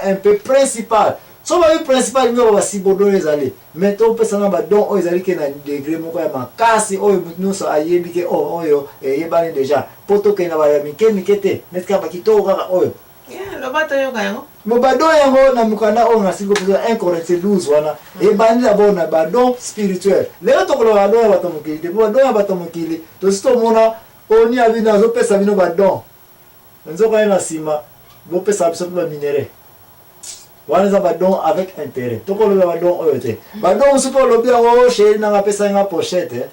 un peu principal. Soki babi principal elingi koloba subordonne ezali, mais topesa na ba don oyo ezali ke na degre moko ya makasi oyo moto nyonso ayebi ke oh, oyo eyebani dejà, mpo tokende na ba ya mike mike te, neti kaka ba kitoko kaka oyo. Yeah, loba toyoka yango. Mo ba don yango na mokanda oyo nasili kopesa 1 Corinthiens 12 wana ebandi d'abord na ba don spirituel. Lelo tokoloba ba don ya bato ya mokili te, mpo ba don ya bato ya mokili tosi tomona oni ya bino azopesa bino ba don, nzoka ye na nsima bopesaka biso mpe ba minerais. Wana eza ba don avec intérêt. Tokoloba ba don oyo te. Ba don mosusu mpe olobi yango, oh, chéri nanga apesaki nga pochette,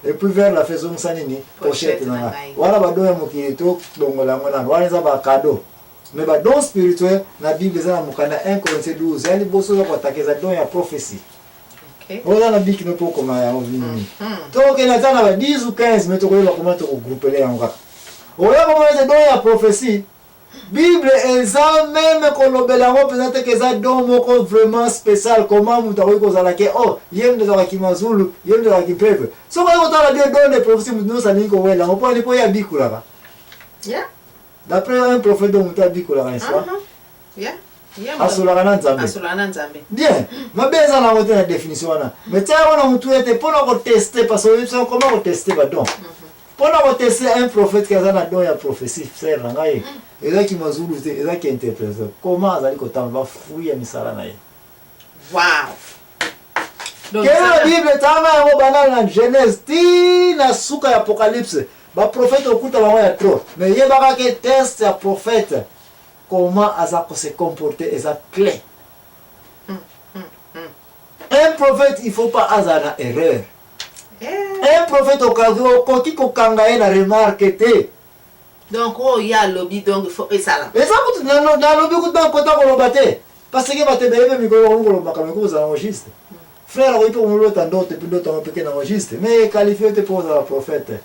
et puis vers la fin ezongisa nini pochette na nga. Wana ba don ya mokili tolongola yango nano, wana eza ba cadeau. Mais ba don spirituel na Bible eza na mokanda 1 Corinthiens 12 ya liboso oza koatake eza don ya prophetie. Oza na biki no mpo okoma yango nini. Tokokende ata na ba 10 ou 15, mais tokoyeba comment tokogroupele yango kaka. Oya komona ete don ya prophetie Bible eza meme kolobela yango mpenza te ke eza don moko vraiment spécial. Comment moto akoki kozala ke oh, ye moto azalaka kimazulu, ye moto azalaka kimpeve. Soki okoki kotala bien don de prophetie, moto nyonso alingi kowela yango mpo ani mpo ye abikulaka. D'après un prophète, donc moto abikulaka, n'est-ce pas? Asolaka na Nzambe. Asolaka na Nzambe. Bien, mabe eza nango te na définition wana. Mais tia yango na motu ete mpona koteste, parce que oyebisa comment koteste ba don. Mpona koteste un prophète ki aza na don ya prophétie, frère na ngai, ezaki mazulu te, ezaki interprétation. Comment azali kotambola ba fruit ya misala na ye. Wow. Kende na Bible, tanga yango banda na Genèse ti na suka ya Apocalypse. Ba prophète okuta bango ya trop. Mais yebaka ke test ya prophète, comment aza ko se comporter eza clé. Un prophète, il faut pas azala na erreur. Un prophète okoki kokanga ye na remarque te. Donc oyo ye alobi, donc il faut esala. Eza kutu nalobi kutu nakota koloba te. Parce que bato ebele mpe mikolo bakomi koloba makambo ekoki kozala yango juste. Frère akoki mpe komolota ndoto mpe ndoto yango mpe ke nango juste. Mais equalifie te mpo ozala prophète.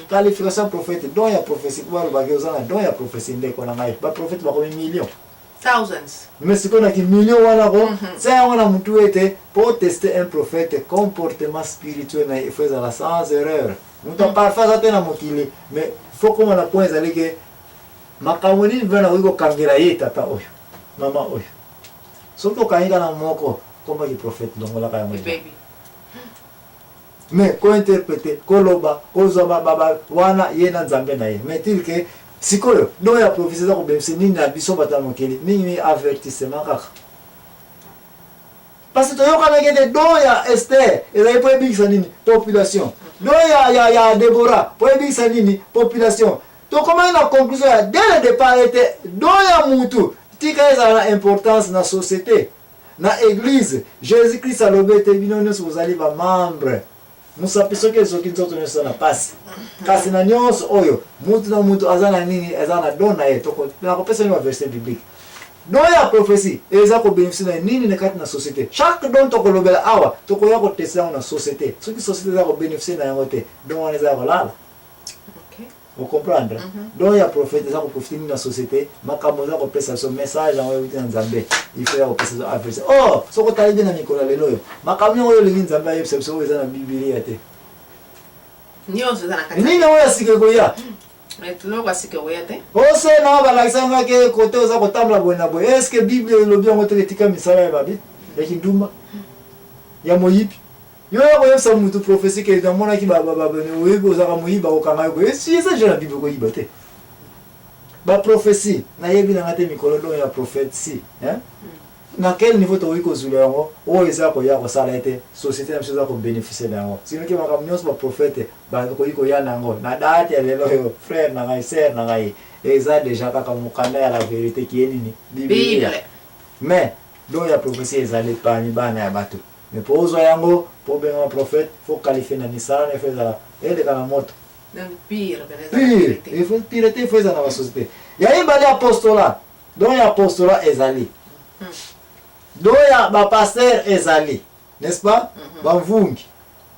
Qualification prophète, don ya prophétie, mpo balobaki oza na don ya prophétie ndeko na ngai. Ba prophète bakomi million. Thousands. Mais sikoyo na ki million wana ko, tia yango na mutu ete po tester un prophète, comportement spirituel na ye il faut ezala sans erreur. Moto ya parfait aza te na mokili, mais faut koma na point ezali ke makambo nini mpe nakoki kokangela ye tata oyo, mama oyo. Soki okangi kaka na moko, komaki prophète, longolaka yango. Baby. Mais ko interpreter, koloba, kozwa ba, ba, ba, wana ye na Nzambe na ye. Mais til ke sikoyo don ya prophetie eza kobebisa nini na biso bato ya mokili, mingi mingi avertissement kaka. Parce que toyokanaki ete don ya Esther ezali mpo ebikisa nini population, don ya Deborah mpo ebikisa nini population. Tokomaki na conclusion ya dès le départ ete don ya mutu tika ezala na importance na société, na église. Jésus Christ alobi ete bino nyonso bozali ba membre. Mosapi soki ezoki nzoto nyonso eza na pasi. Kasi na nyonso oyo mutu na mutu aza na nini, aza na don na ye. Nakopesa bino ba verset biblique. Don ya prophétie eza kobénéficier na nini na kati na société. Chaque don tokolobela awa tokoya koteste yango na société. Soki société eza kobénéficier na yango te, don wana eza ya kolala. Ocomprendre? Don ya prophète eza koprofite nini na société, makambo eza kopesa biso message yango euti na Nzambe, il faut ya kopesa biso averse. Or soki otali bien na mikolo ya lelo oyo, makambo yango oyo olingi Nzambe ayebisa biso oyo eza na Bibilia te. Nyonso eza na kati. Nini oyo ya sika ekoya? Eloko ya sika ekoya te. Ose na balakisa nga ke kote oza kotambola boye na boye. Est-ce que Bible elobi yango te etika misala ya babi ya kindumba ya moyibi? Yo ya koyebisa mutu prophetie ke namonaki ba ba ba oyebi ozalaka moyibi bakokanga yo boye. Esi eza déjà na Bible koyiba te. Ba prophetie nayebi na nga te mikolo don ya prophetie hein? Na quel niveau tokoki kozula yango oyo eza koya kosala ete société na biso eza kobénéficie na yango. Sinoki makambo nyonso ba prophète bakoki koya na yango na date ya lelo oyo, frère na ngai, sœur na ngai, eza déjà kaka mokanda ya la vérité qui est nini? Bible. Mais don ya prophetie ezali parmi bana ya bato. Mais po ozwa yango, po obengama prophète, faut qualifier na misala na faut ezala eleka na moto. Donc pire, pire, il faut pureté, il faut ezala na ba société. Ya mibale apostolat, don ya apostolat ezali. Don ya ba pasteur ezali, n'est-ce pas? Bamvungi,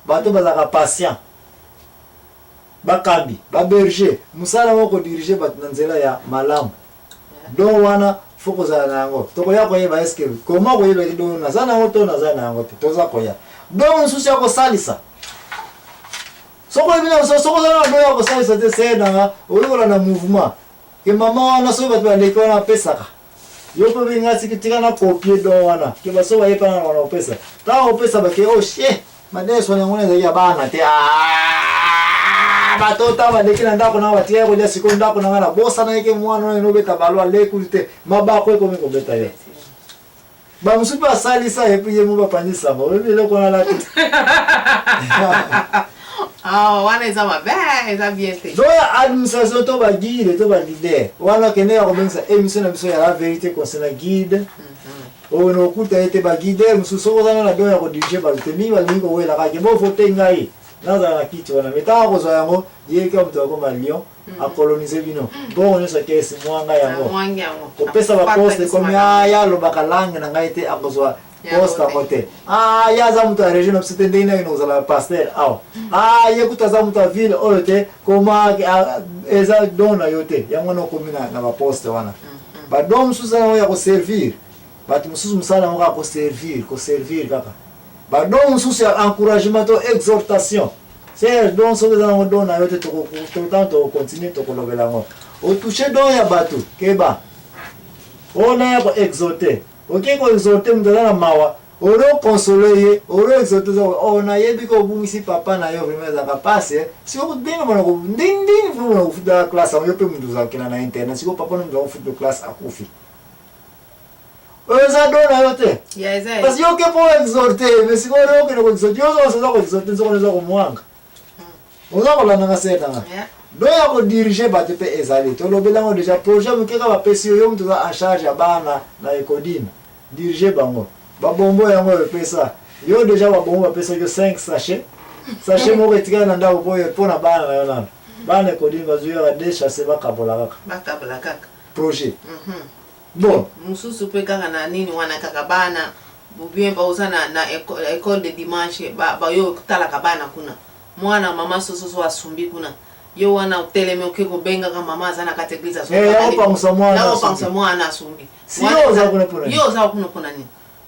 bato bazalaka patient. Bakambi, ba berger, mosala moko kodiriger bato na nzela ya malamu. Don wana faut kozala na yango. Tokoya koyeba est-ce que comment koyeba ete don naza na yango to naza na yango te. Toza koya. Don mosusu ya kosalisa. Soki oyebi na soki oza na don ya kosalisa te, sœur na nga, oyekola na mouvement. Ke mama wana soki bato baleki wana apesaka. Yo mpe obengi siki tika na kopie don wana ke baso baye mpe na wana kopesa. Ntango kopesa bake oh she madeso wana yango wana ezalaki ya bana te. Ah, bato ta baleki na ndako na batikaki kolia sikoyo ndako na ngai nabosana ke mwana oyo nobeta balo alekuli te mabako ekomi kobeta ye. Bamosusu mpe asalisa ye mpe ye mo bapanzi sango oyebi eloko wana alati. Ah, wana eza mabe, eza bien te. Do ya administration to ba guide to ba leader wana kende ya kobengisa émission na biso ya la vérité concernant guide. Oyo na okuta ye te ba guide mosusu soki oza na don ya kodirige bato te mingi balingi kowela kaka ke bovote ngai nazala na kiti wana me ntango akozwa yango ye kaka moto akoma lion akolonize bino mbongo nyonso akesi mwanga yango kopesa baposte ekomi aya alobaka langue na ngai te akozwa poste yango te ah ye aza moto ya region na biso te ndenge nini kozala pasteur awa ah ye kutu aza moto ya ville oyo te koma eza don na yo te yango wana okomi na baposte wana badon mosusu yango ya koservir bato mosusu mosala yango kaka koservir koservir kaka badon mosusu ya encouragement to exhortation. Serge don soki eza nango don na yo te toko tokocontinue tokolobela yango otouche don ya bato keba oyo ya koexolte oke koexolte moto aza na mawa oro console ye oro exolte oza oh nayebi ko obungisi papa na yo vraiment ezalaka pasi eh. Sikoyo ndenge bona ndenge ndenge vraiment bona kofuta classe yango yo mpe moto ozalakela na internet sikoyo papa no moto akofuta classe akufi Oyo eza don na yo te. Parce que yo ke po exhorter, mais sikoyo yo okende ko exhorter, yo oza ko exhorter nzoko oza komwanga. Oza kolanda nga sœur na nga. Don ya ko diriger bato mpe ezali. Tolobeli yango déjà projet moke kaka bapesi yo, yo moto oza en charge ya bana na Ecodim. Diriger bango. Ba bonbon yango oyo epesa. Yo déjà ba bonbon bapesaki yo 5 sachets. Sachet moko etikali na ndako po mpo na bana na yo nano. Bana Ecodim bazwi kaka 2 sachets bakabola kaka. Bakabola kaka. Projet. Bon. Mususu pe kaka na nini wana kaka bana ou bien ba oza na, na école de dimanche ba, ba yo otalaka bana kuna mwana mama sososo asumbi kuna yo wana otelemi oke kobengaka mama aza na kati eglise azo eh, opangusa mwana opangusa mwana asumbi si yo oza kuna pona yo oza kuna pona nini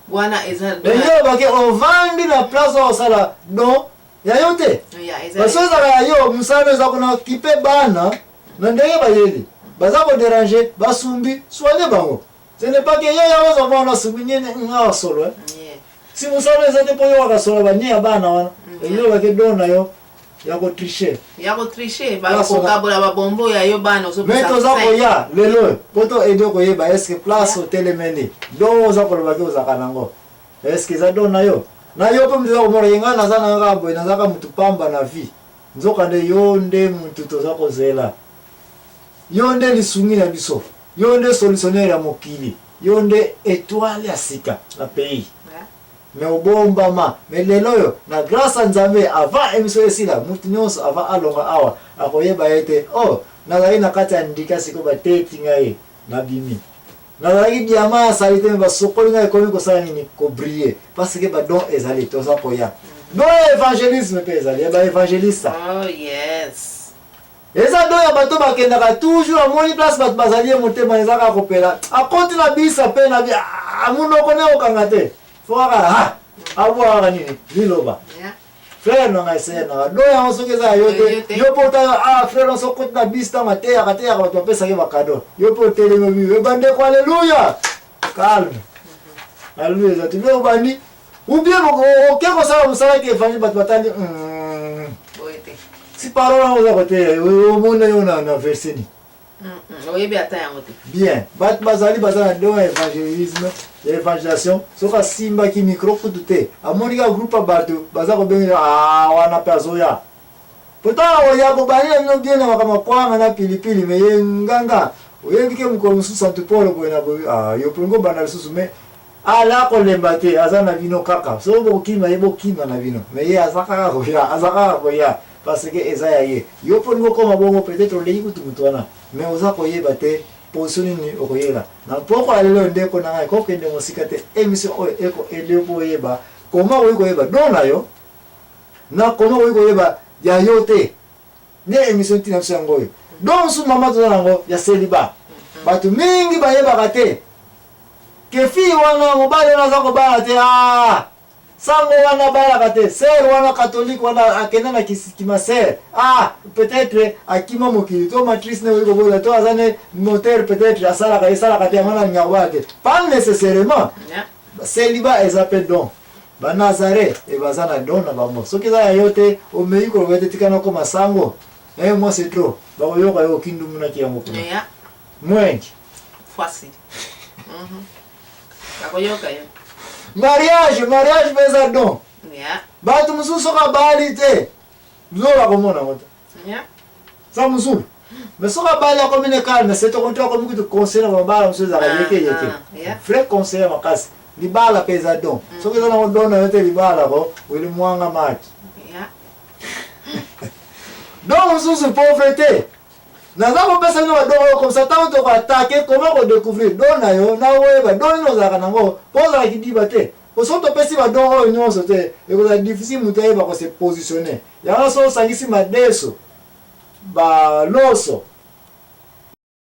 wana eza yo bake ovandi na place oyo osala don ya yo te parce que ezalaka ya yo mosala eza kuna kipe bana na ndenge bayeli baza koderange basumbi soigne bango ce n'est pas que yo ya oza mwana asumbi nini nga solo eh? Si mosala eza te mpo yo wakasola banie ya bana wana elingi olobake don na yo ya kotriche ya kotriche bakokabola babombo ya yo bana mais toza koya lelo mpo to aide koyeba est-ce place otelemeli don oza kolobaki ozalaka nango Est-ce que eza don na yo? Na yo pe mutu oza komona ye nga naza na nga boye naza ka mutu pamba na vie. Nzoka nde yo nde mutu toza kozela. Yo nde lisungi na biso. Yo nde solutionnaire ya mokili. Yo nde etoile ya sika na pays. Mais obombama. Mais lelo oyo na grâce ya Nzambe avant emission esila mutu nionso avant alonga awa akoyeba ete oh nazali na kati ya ndika sikoyo bateti ngai nabimi. Nazalaki diamant ya salite mais basokoli ngai ekomi kosala nini ko briller parce que ba don ezali toza koya don ya evangelisme mpe ezali ya ba evangelista. Oh yes. Eza don ya bato bakendaka toujours amoni place bato bazali ye motema eza kaka kopela akoti na bisa mpe na bi ah, monoko ne okanga te fo kaka ha abwa kaka nini liloba. Yeah. Frère na ngai sœur na ngai don yango soki eza ya yo te yo mpe otala ah frère na soki okoti na bus ntango ateyaka ateyaka bato bapesaki bakado yo mpe otelemi obi e bandeko aleluya calme aleluya eza te bien obandi ou bien oke kosala mosala ke evangile bato batali si parole yango oza koteya omona yo na verset nini Oyebi ata yango te. Bien, bato bazali baza na don ya evangelisme, ya evangelisation. Soki asimbaki micro kutu te, amoni kaka groupe ya bato baza kobenga ah wana pe azoya. Pourtant oya kobandi na bino bien na makambo ya kwanga na pilipili mais ye nganga oyebi ke mokolo mosusu Santu Paul boye na boye ah yo mpe obanda lisusu mais ala kolemba te aza na bino kaka soki bokokima ye bokima na bino mais ye aza kaka koya aza kaka koya parce que eza ya ye yo mpo olingi okoma bongo peut-être oleki kutu moto wana mais oza koyeba te position nini okoyela na mpoko ya lelo ndeko na ngai kokende mosika te émission oyo eko aide yo mpo oyeba koma okoki koyeba don na yo na koma okoki koyeba ya yo te nde émission ntina biso yango oyo don mosusu mama toza nango ya celibat bato mingi bayebaka te ke fille wana mobali wana aza kobala te ah. Sango wana abalaka te, sœur wana catholique wana akenda na kima sœur. Ah, peut-être akima mokili to matrice ne oyi kobola to aza ne notaire peut-être asalaka esalaka te yango na alingaka kobala te. Pas nécessairement. Yeah. Celibat eza pe don. Ba Nazareth e baza na don na bango. Soki eza ya yo te, omeki koloba ete tika nakoma sango. Eh moi c'est trop. Bakoyoka yo okindumunaki yango kuna. Yeah. Mwengi. Fwasi. Bakoyoka yo. Mariage, mariage mpe eza don. Yeah. Bato mosusu soki abali te, zo bakomona yango te. Yeah. Za mosusu. Mais soki abali akomi ne calme, c'est au contraire akomi kutu conseil na mabala mosusu ezalaka Ah, yeke yeke. ah, yeah. Vrai conseil ya makasi. Libala mpe eza don. Soki eza nango don na yo te libala ko, wili mwanga maki. Yeah. Don mosusu pauvreté. Naza kopesa bino ba don oyo comme ça ntango toko attaquer comment ko découvrir don na yo na oyeba don nini ozalaka nango mpo ozala kidiba te. Po soki topesi ba don oyo nyonso te ekozala difficile moto ayeba ko se positionner. Yango soki osangisi madeso, ba loso,